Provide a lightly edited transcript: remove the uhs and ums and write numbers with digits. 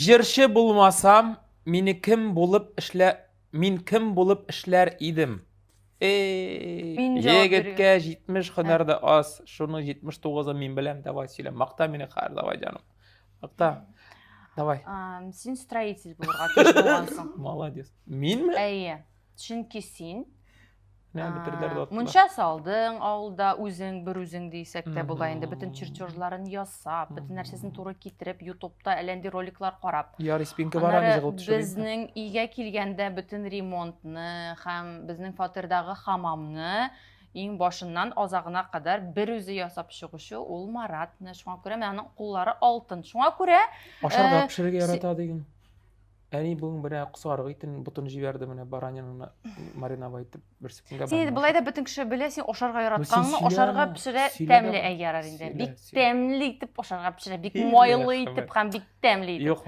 Җырчы булмасам, мине кем булып эшлә, мин кем булып эшләр идем? Эй, Мин җавап егеткә 70 һөнәр дә аз, шуның 79-ын мин беләм, давай сөйлә, макта мине хәзер, давай җаным. Макта. Давай. Син строитель булырга тиеш булгансың. Молодец. Минме? Әйе. Чөнки син Менә бетерделәр дә аттылар. Мунча салдың авылда үзең бер үзең дисәк тә була инде. Бөтен чертежларын ясап, бөтен нәрсәсен туры китереп, ютубта әллә нинди роликлар карап. Ярый, спинка бар аны җыгылып төшерим. Безнең өйгә килгәндә бөтен ремонтны һәм безнең фатирдагы хамамны иң башыннан азагына кадәр бер үзе ясап чыгучы ул Марат. Менә шуңа күрә менә аның куллары алтын. Шуңа күрә ашарга пешерергә ярата диген. Әни бүген менә сарык итен ботын җибәрде менә баранинаны мариновать итеп бер секундга. Син болай да бөтен кеше белә, син ашарга яратканны, ашарга пешерә тәмле әй ярар инде. Бик тәмле итеп ашарга пешерә, бик майлы итеп һәм бик тәмле итеп. Юк,